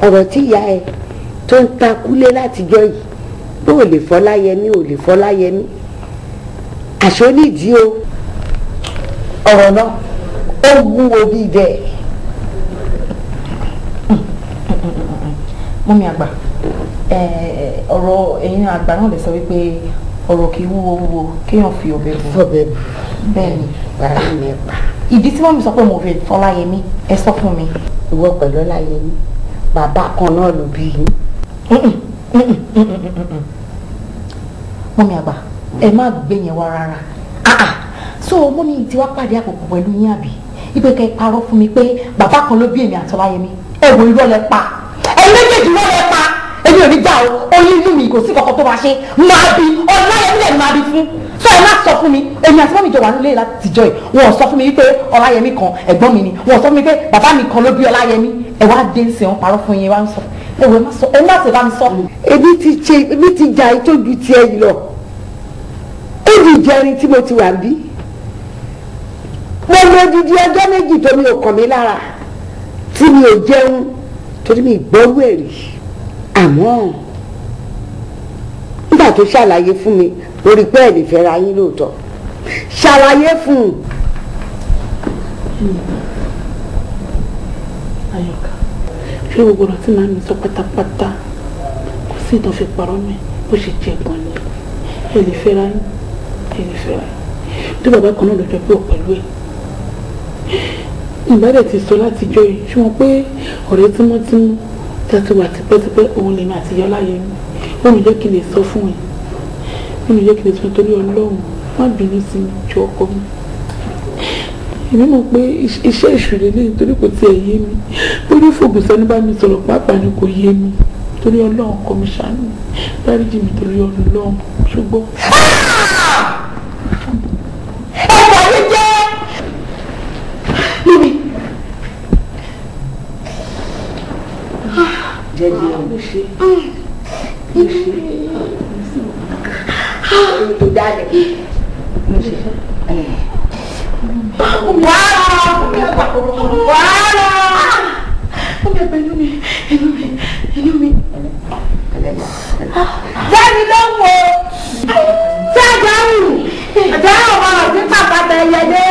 Ọ̀rọ̀ tí ìyá ẹ tó ń takúlé látijọ́ yìí bó ò lè Fọláyẹmí ò lè Fọláyẹmí àṣọ nídìí o ọ̀rọ̀ náà ó wúwo bíi bẹ́ẹ̀. Mọ́mí àgbà, ọ̀rọ̀ ẹ̀yin àgbà náà lè sọ wípé ọ̀rọ̀ kì í wúwo wúwo kéèyàn fi ọ̀bẹ bù. Fọ̀bẹ bù. Bẹ́ẹ̀ ni. Wàá mi pa. Ìdí tí mọ́mí sọ pé mo fi Fọláyẹmí ẹ sọ fún mi. Ìwọ pẹ̀lú Ọláyẹmí bàbá kan náà ló bí yín. Mọ́mí àgbà, ẹ má gbé yẹn wá rárá. So mọ́mí ti wá pàdé àpòpọ̀ pẹ̀lú yín àbí? Ipe kẹ́ parọ́ fún mi pé bàbá kan ló bí èmi àti Ọláyẹmí. Ẹ wo irọ́ lẹ pa. Ẹ méjèèjì irọ́ lẹ pa. Èmi ò ní gbà o, oyún inú mi kò sí kankan tó máa ṣe. Máa bí Ọláyẹmí lẹ̀ máa bí fún. So ẹ má sọ fún mi, èmi àti mọ́mí jọ wà nílé láti jọ yìí. Wọn ò sọ fún mi wípé Ọláyẹmí kan ẹ̀gbọ́n mi ni. Wọn ò sọ fún mi pé bàbá mi kan ló bí Ọláyẹmí. Ẹ wá dé ń sìn wọn parọ́ fún yín wá ń sọ. Ẹ wò ẹ má sọ, ẹ má sì bá mi sọ. Èmi ti ṣe, èmi ti jà ìtọ́jú tiẹ̀ yìí lọ. Ó di ìjẹrin tí mo ti wà bí. Mo lo odidi ọjọ́ méjì tó mi ò kàn mí lára tí mi ò jẹun torí mi gbọ́rú ẹ̀ rí. Àmọ́ nígbà tó ṣàlàyé fún mi lórí pé ẹ̀ lè fẹ́ ra yín lóòótọ́ ṣàlàyé fún un. Àyọ̀ká, ṣé gbogbo ọ̀rọ̀ tí màá mi sọ pátápátá kò sí ìtàn fi parọ́ mi bó ṣe jẹ́ gan ni ẹ lè fẹ́ ra yín, ẹ lè fẹ́ ra yín tó bàbá kan náà lọ́jọ́ pé ò pẹ̀lú ẹ̀. Ìbádẹ́ ti sọ látijọ́ yìí ṣùgbọ́n pé ọ̀rẹ́ tímọ́tímọ́ tí a ti wà tipẹ́tipẹ́ òun lèmi àti ìyá Ọláyẹmí. Òun jẹ́ kí n lè sọ fún ẹ, òun jẹ́ kí n lè sọ torí Ọlọ́run má bínú sí mi jọ ọkọ mi. Èmi mọ̀ pé iṣẹ́ èṣù lélẹ́yìn torí kò tiẹ̀ yé mi. Bóyá fògùn sẹ́ni bá mi sọ̀rọ̀ pàápàá ni kò yé mi. Torí Ọlọ́run ọkọ mi ṣàánú, dáríjì mi torí Ọlọ́run ṣùgbọ́n. Ẹ bà mí jẹ́! Mọ́mí. Jẹ́jẹ́ o. Mọ́mí àgbà, inú mi, inú mi, inú mi. Jáde ló ń wo ṣáàjáwù àjáwù ọmọ àti pàpàtà ẹyẹlé.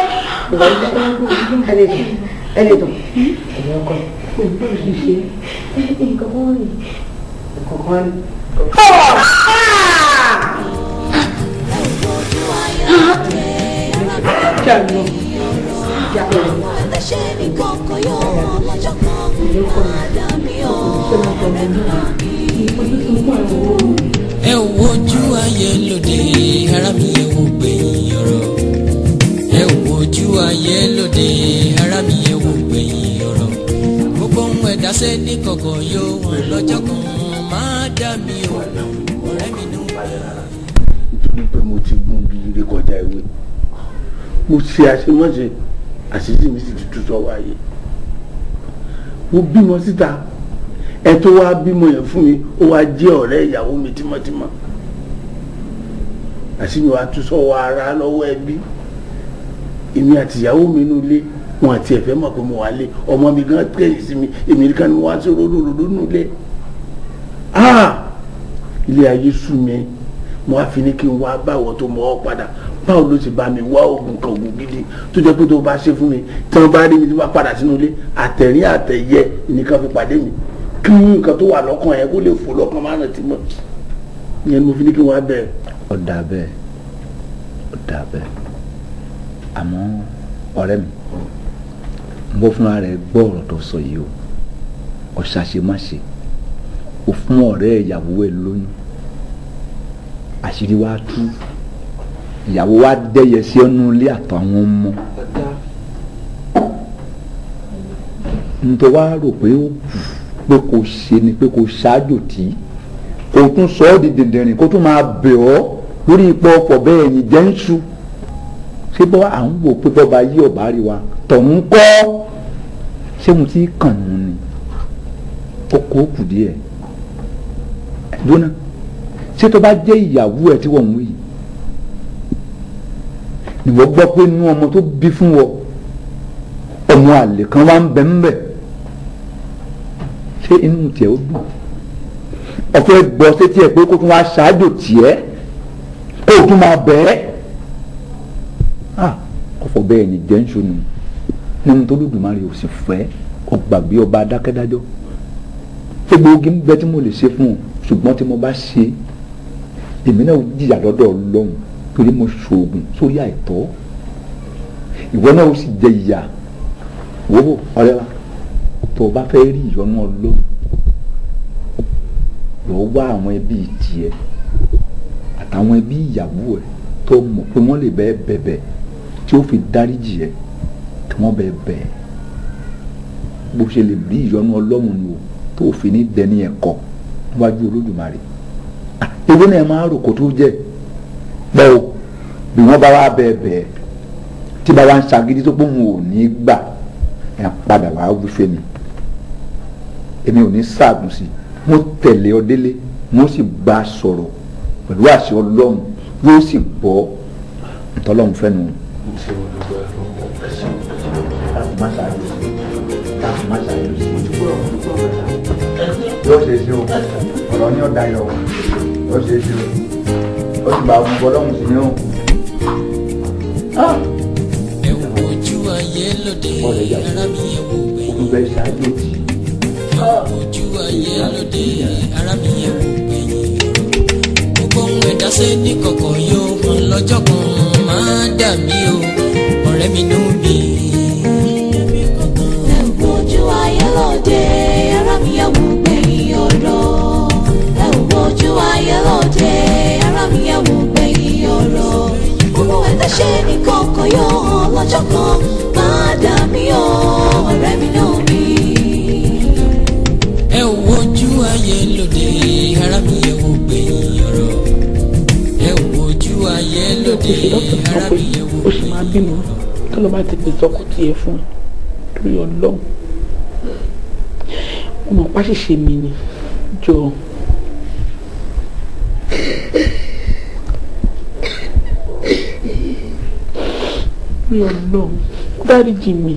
Ẹni tó ẹ̀yẹ ọkọ. Nǹkan kan rìn. Nǹkan kan rìn. Ẹ ò wojú ayé lóde ara mi ẹ wò gbẹ̀yìn ọ̀rọ̀. Ẹ ò wojú ayé lóde ara mi ẹ wò gbẹ̀yìn ọ̀rọ̀. Gbogbo ohun ẹ̀dá ṣe ní kọ̀kọ̀ yóò wọ́n lọ́jọ́ kan máa dá mi ò ọ̀rẹ́ mi nù. Nítorí pé mo ti gún bí ire kọjá ewé, mo ṣe àṣemọ́ṣe, àṣìṣe mi sì ti tú sọ́wọ́ ayé. Mo bímọ síta, ẹ tó wá bímọ yẹn fún mi ó wá jẹ́ ọ̀rẹ́ ìyàwó mi tímọ́tímọ́. Àṣìṣe mi wá tú sọ́wọ́ ara lọ́wọ́ ẹbí. Èmi àti ìyàwó mi nínú ilé wọn àti ẹ̀fẹ́ mọ̀ pé mo wà lé ọmọ mi gan kẹ́yìn sí mi, èmi nìkan ni mo wá sí ròdòròdò nínú ilé. Ilé ayé sú mi, mo wá fi ní kí n wá báwo tó mọ̀ ọ́ padà. Báwo ló ti bá mi wá oògùn kan oògùn gidi tó jẹ́ pé tó bá ṣe fún mi tí wọ́n bá rí mi tí wọ́n bá padà sínú ilé àtẹ̀rín àtẹ̀yẹ nìkan fi pàdé mi kí nǹkan tó wà lọ́kàn yẹn kó lè fò lọ́kàn má rántí mọ́. Ìyẹn ni mo fi ní kí n wá bẹ̀rẹ̀. Ó dà bẹ́ẹ̀, ó dà bẹ́ẹ̀. Àmọ́ ọ̀rẹ́ mi, mo fúnra rẹ̀ gbọ́ ọ̀rọ̀ tó sọ yìí o. Ọ̀ṣàṣemáṣe o fún ọ̀rẹ́ ìyàwó ẹ̀ lóyún, àṣírí wa tú, ìyàwó wa dẹ́yẹ sí ọ́nú ilé àtàwọn ọmọ. Ntọ́ wa rò pé ó pé kò ṣe ni pé kò ṣáájò tí kò tún sọ ọ́ di dìndìnrìn kó tún máa bẹ̀ ọ́ lórí ipò ọ̀pọ̀ bẹ́ẹ̀ ni jẹ́ ń su. Ṣé bọ́ à ń wò pé bọ́ba yí ọ̀bá rí wa tọ̀hún kọ́ ṣé mo ti kàn nù ni ó kó kù díẹ̀ gbóná. Ṣé tó bá jẹ́ ìyàwó ẹ̀ tí wọ́n ń wí ni wọ́n gbọ́ pé inú ọmọ tó bí fún wọ Ọmọ àlè kan wá ń bẹ ń bẹ. Ṣé inú tiẹ̀ ó dùn? Ọ̀fẹ́ gbọ́ sétí ẹ̀ pé kó tún wá ṣáájò tiẹ̀ kó tún máa bẹ̀ ẹ́. Ọ̀fọ̀ bẹ́ẹ̀ ni jẹ́ ń ṣonù nínú tó Olódùmarè ò sì fẹ́ ọgbàgbé ọba adákẹ́dájọ́. Egbòogi ń bẹ tí mo lè ṣe fún un, ṣùgbọ́n tí mo bá ṣe èmi náà jìyà lọ́dọ̀ Ọlọ́run torí mo ṣoògùn sórí àìtọ́. Ìwọ náà ó sì jẹ ìyà. Wò ọ̀rẹ́ wa, tó o bá fẹ́ rí ìyọ́nú Ọlọ́run, lọ wá àwọn ẹbí tiẹ̀ àtàwọn ẹbí ìyàwó ẹ̀ tó mọ̀ pé wọ́n lè bẹ́ẹ̀ bẹ̀bẹ̀ tí ó fi dáríjì ẹ̀, tí wọ́n bẹ́ẹ̀ bẹ̀ẹ́. Bó ṣe lè rí ìyọ́nú Ọlọ́run ni o, tó fi ní dẹni ẹ̀kọ́ níwájú Olódùmarè. Ewé náà máa rò kó tó jẹ́ bẹ́ẹ̀ o. Bí wọ́n bá wá bẹ́ẹ̀ bẹ́ẹ̀ tí bá wá ń ṣagídí tó pé òun ò ní gbà, ẹ̀ padà wá wí fẹ́mi. Èmi ò ní ṣaàgùn sí i, mo tẹ̀lé ọ délé, mo sì bá a sọ̀rọ̀ pẹ̀lú àṣẹ Ọlọ́run, yóò sì gbọ́ ntọ́lọ́run fẹ́ nu. Yóò ṣe ṣe o, ọ̀rọ̀ ní ọ̀dà yọ̀, yóò ṣe ṣe o, ó sì bá gbogbo Ọlọ́run sí ní o. Ẹ wo ojú ayé lóde, ara mi ẹ wo gbẹ̀yìn. Olùbẹ̀ ṣáájú tì. Ẹ wo ojú ayé lóde, ara mi ẹ wo gbẹ̀yìn. Gbogbo ohun ẹ̀dá ṣe ní kọ̀kọ̀ yóò hàn lọ́jọ́ kan, máa dà mí o, ọ̀rẹ́ mi nù mí. Ẹ wo ojú ayé lóde, ara mi ẹ wo gbẹ̀yìn ọ̀rọ̀. Ẹ wo ojú ayé lóde, ara mi ẹ wo gbẹ̀yìn ọ̀rọ̀. Gbogbo ẹ̀dá ṣe ní kọ̀kọ̀ yóò hàn lọ́jọ́ kan, máa dà mí o, ọ̀rẹ́ mi nù mí. Ẹ wo ojú ayé lóde, ara mi ẹ wo gbẹ̀yìn ọ̀rọ̀. Ẹ wo ojú ayé lóde, ara mi ẹ wo ó sì máa bímọ tó ló bá ti pèsè ọkọ tiẹ̀ fún ẹ torí Ọlọ́run. Mo mọ̀ páṣíṣe mi ni jọ. Torí Ọlọ́run dáríjì mi.